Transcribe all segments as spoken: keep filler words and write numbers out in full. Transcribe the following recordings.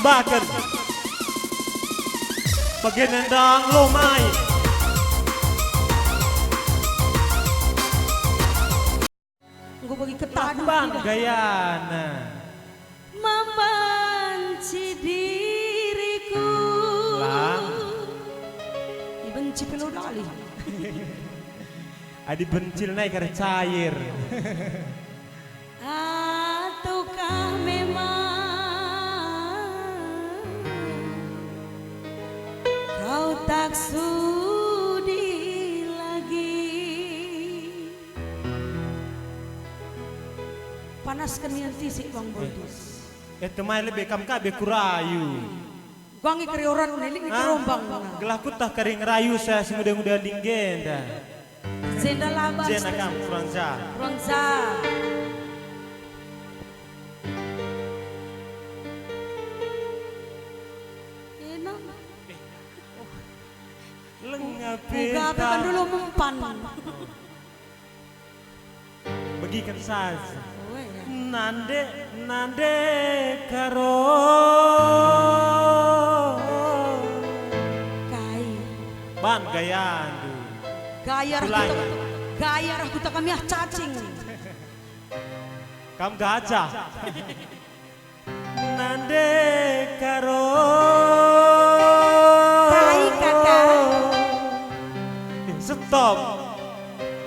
Baken. Bage nendang lomai. Enggo bagi ketakutan gayana. Membenci diriku. Lah. Ibenci pe lo dali. Adi bencil nai kari cair. Ataukah memang kau tak sudi lagi? Panasken nian tisik, Bang Boldus. Eh, temai lebe kam ka be kurayu. Kuangi kerioran nelik ni kerombang. Gelah kutah kari ngerayu saya si nguda-nguda linggenda. Jenda labas. Jenda kam kurang ja. Kurang ja. Enak. Lengah. Uga pe peta. Kan dulu mempan. Begiken saja. Oh, iya. Nande, nande karo. Kai. Ban gayandu. Gaya rah kuta, gaya rah kuta kami ah cacing. Kam gajah. Nande karo. Kai, Kaka? Eh, stop.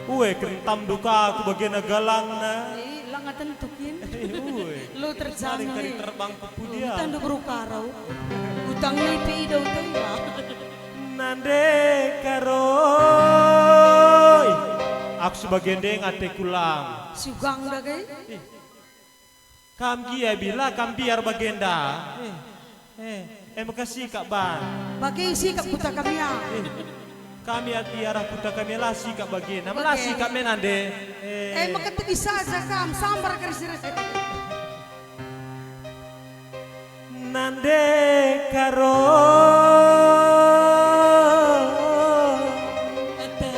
Ue, kentam duka aku bagena galangna. Eh, langa tentu kin. Eh, ue. Lu terjamin. Paling kari terbang ke pudia. Kita ndu beru karo. Utang nipi idau tengah. Nande karo. Aku sebagai ndeng ate kulang. Sugang dage. Eh. Kam gia bila kam biar bagenda. Eh, eh, eh, maka sikap ban. Bage sikap kuta kami ah. Eh, kami adi arah kuta kami la sikap bagenda. Maka sikap me nande. Eh. Eh, maka tegi saja kam, sambar kari sira-sira. Nande karo. Ete.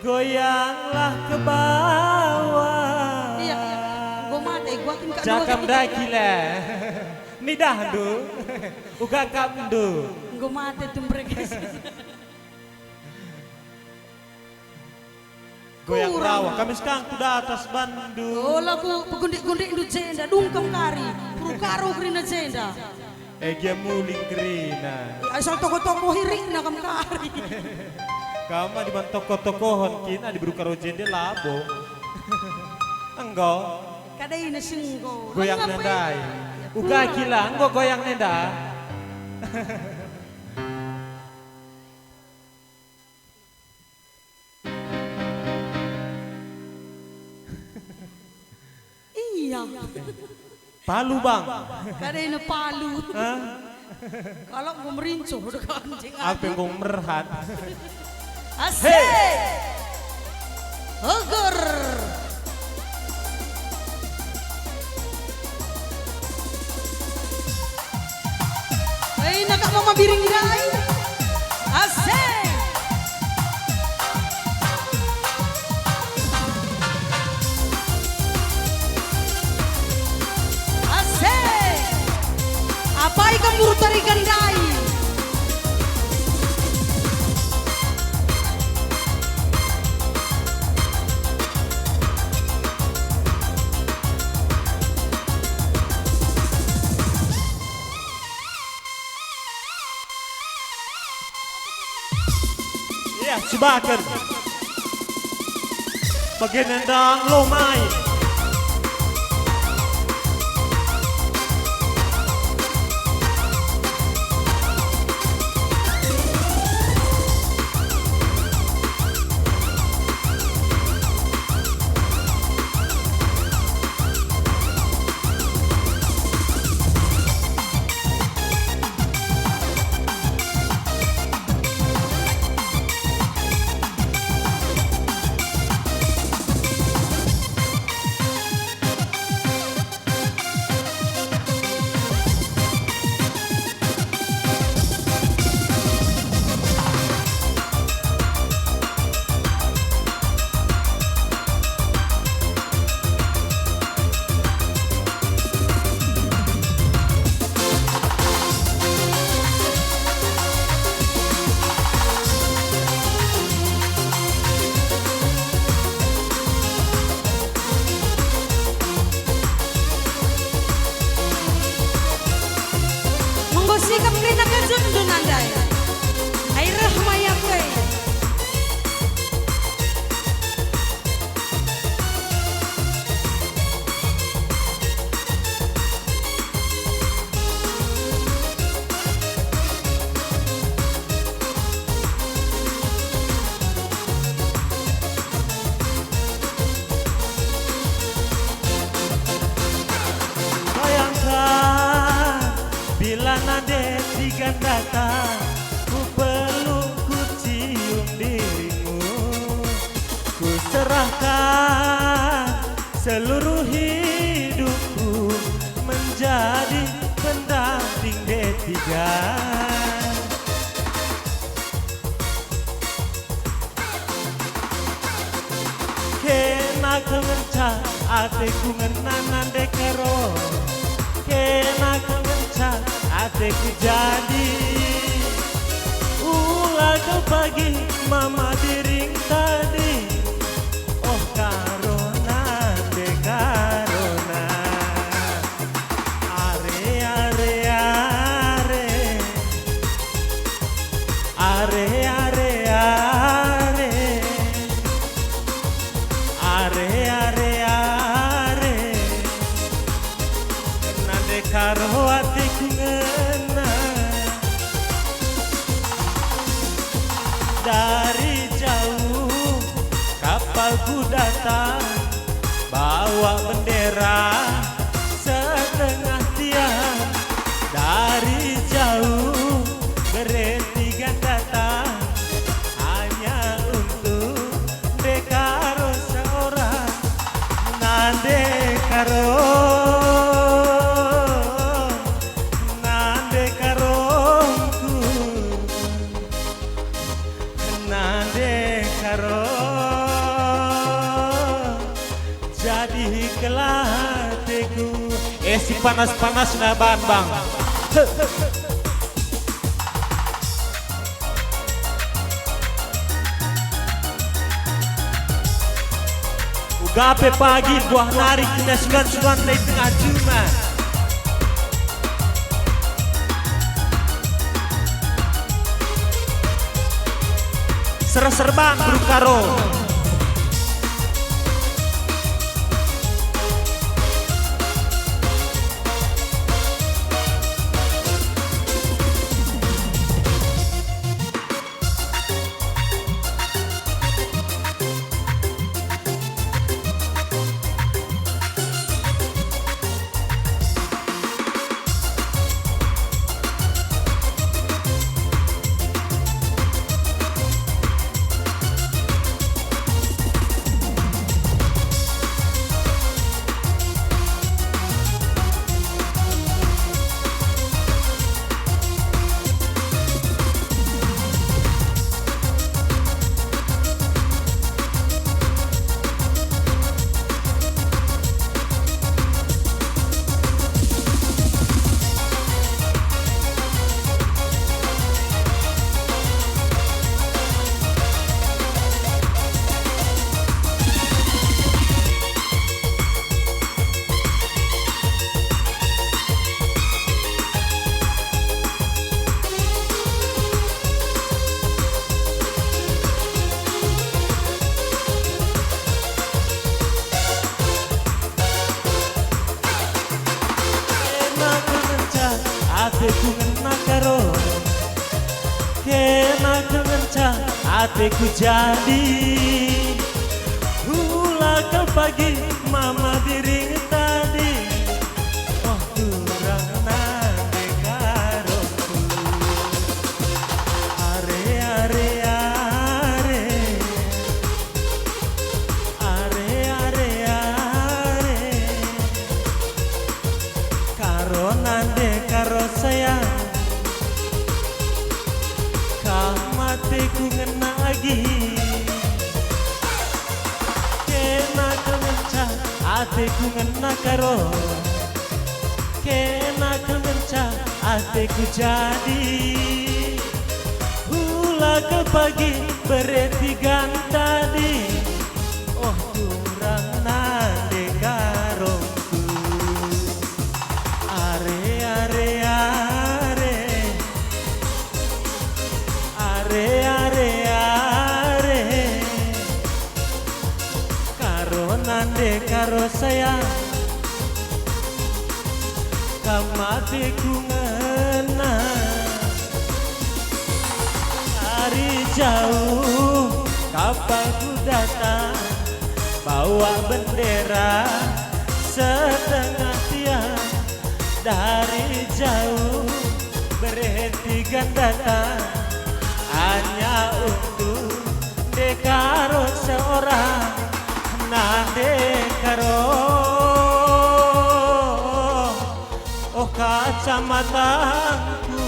Goyanglah ke bawah. Iya, iya. Enggo mate, gua kin kak. Cakap dua daki lah. Nidahndu. Uga kapndu. Enggo mate tumbrek. Goyang kurang. Bawah. Kami sekarang ku datas bandu. Oh, laku pegundik-gundikndu jenda, dungkem kari. Puru karo kerina jenda. Eh, gia muling kerina. Ai, asal toko-toko hirikna kam kari. Kam adi man toko-tokohon kin, adi beru karo jende labo. Enggo. Kadaina senggo. Goyang nandai. Uga kila, enggo goyang nenda. Iya. Palu, Bang. Kadaina palu. Hah? Kalau mau merincuh, udah anjing. Apa yang mau merhat? Asik. Hey. Ogur. Hei, nakak mama biring ndai. Asik. Asik. Apai kam buru tari gandai? Iya, cubaken. Bage nendang lomai. datang, ku peluk, ku cium dirimu. Ku serahkan seluruh hidupku menjadi pendamping D tiga. Kena kal ngenca ateku ngena nande Karo. Kena kal ngenca ateku jadi. Ula kal pagi mama diring tadi. Oh, Karo nande Karo na. Are, are, are. Are, are, are. Are, are, are. Nande Karo ateku ngena. Dari jauh kapalku datang, bawa bendera setengah tiang. Dari jauh bertiga datang, hanya untuk Nande Karo seorang. Nande Karo, Nande Karongku. Nande Karo, jadi kal ateku. Eh, si panas-panasna ban, Bang. Uga pe pagi buah nari kena suan-suan nai tengah juma. Serah-serban beru Karo. Kena kal ngenca ateku ngena Karo. Kena kal ngenca ateku jadi. Ula kal pagi mama diring tadi. Oh, turang nande Karongku. Are, are, are. Are, are, are. Karo nande, Karo sayang. Kam ateku ngena agi. Kena kal ngenca ateku ngena Karo. Kena kal ngenca ateku jadi. Ula kal pagi bereti gantadi. Oh, turang nande Karongku. Are, are, are. Are, are, are. Karo nande, Karo sayang. Kam ateku ngena. Dari jauh kapalku datang, bawa bendera setengah tiang. Dari jauh Berhenti gandana hanya untuk ndekaro seorang, nande karo, oh, kacamatangku,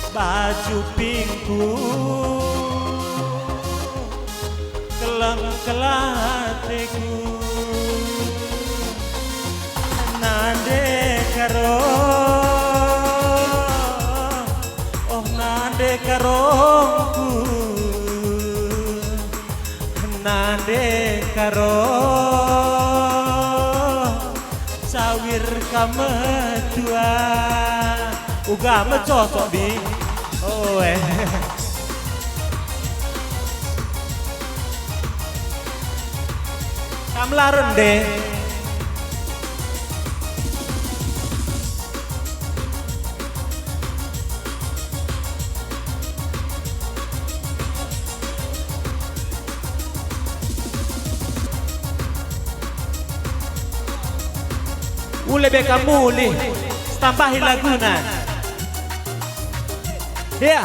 baju pingku, keleng kelateku, nande karo, oh, nande karongku, nande karo, cawir ka metua. Uga me cocok, Bi. Oh, eh. Kam la rende. Ule be kam mulih, tambahi laguna. Ya.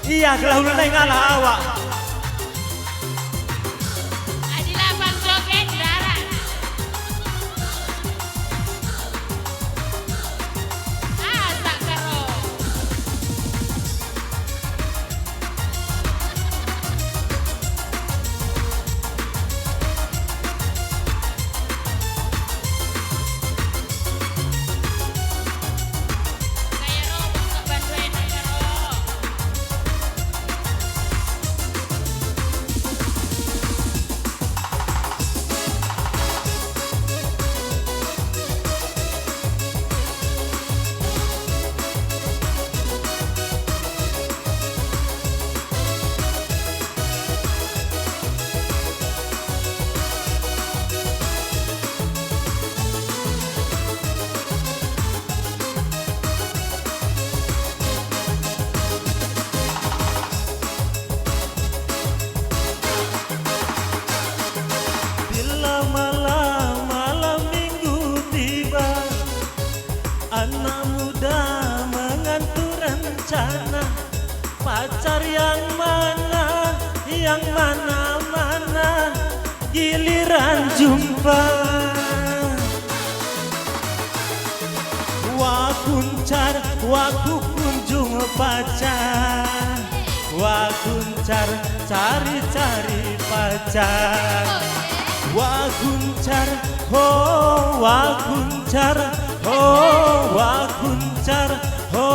Iya, gelah ule nai ngalah awak. Adi la pang joget, darat. Asak karo. Gaya ro, bangsa bandu enda karo. Bila malam, malam minggu tiba, anak muda mengantu rencana, pacar yang mana, yang mana-mana, giliran jumpa. Wah kuncar, wah ku kunjung pacar. Wah kuncar, cari-cari pacar. Wah kuncar, ho, wah kuncar, ho, wah kuncar, ho.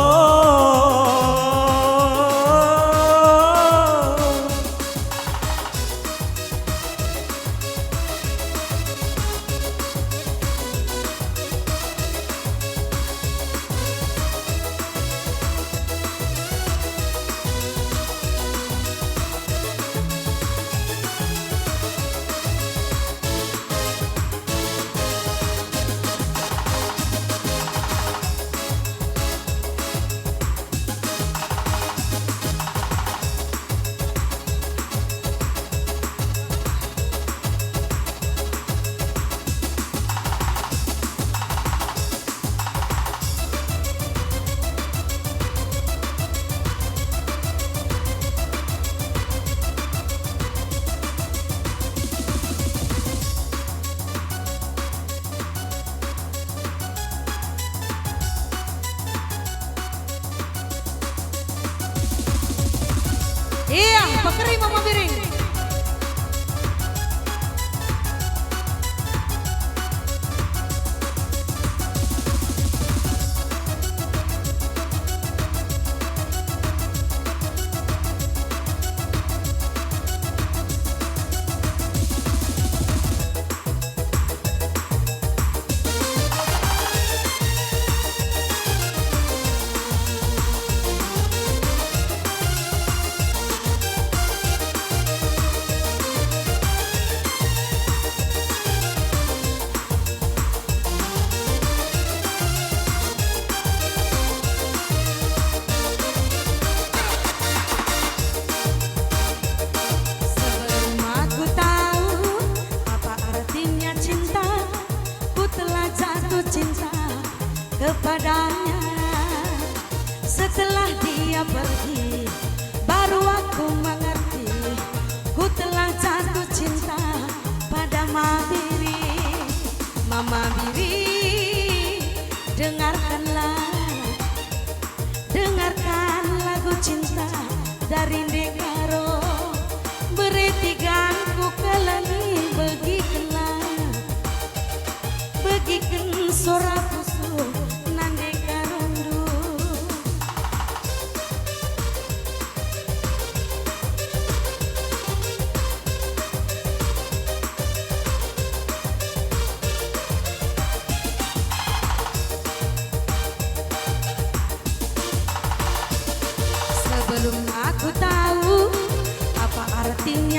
Iya, pekeri Mama Biring.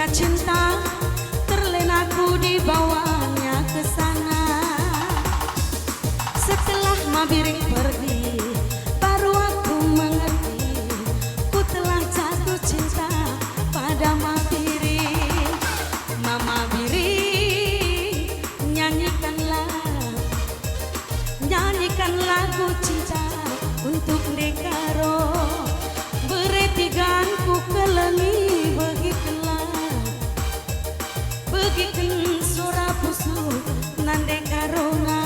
Cinta, terlena ku dibawanya ke sana. Setelah Mabiring pergi, baru aku mengerti, ku telah jatuh cinta pada Mabiring. Mama Biring, nyanyikanlah, nyanyikan lagu cinta untuk Ndekaro. Bere tigan ku kelengi, begikenlah, begiken sora pusuh nande karona.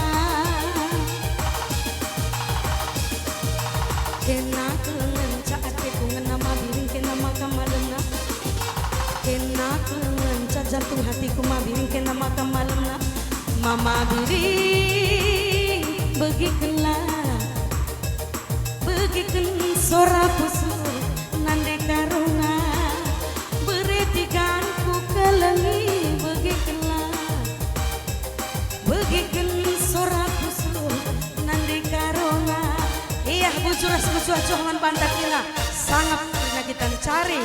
Kena kelengen ca ateku ngena Mabiring, kena maka malemna. Kena kelengen ca jantung hatiku Mabiring, kena maka malemna. Mama Biring, begikenlah, begiken sora pusuh nande karona. Bere tigan ku kelengi, begikenlah, begiken sora pusuh nande karona. Iah, bujur ras mejuah-juah man banta kerina, sangap kerina kita ncari.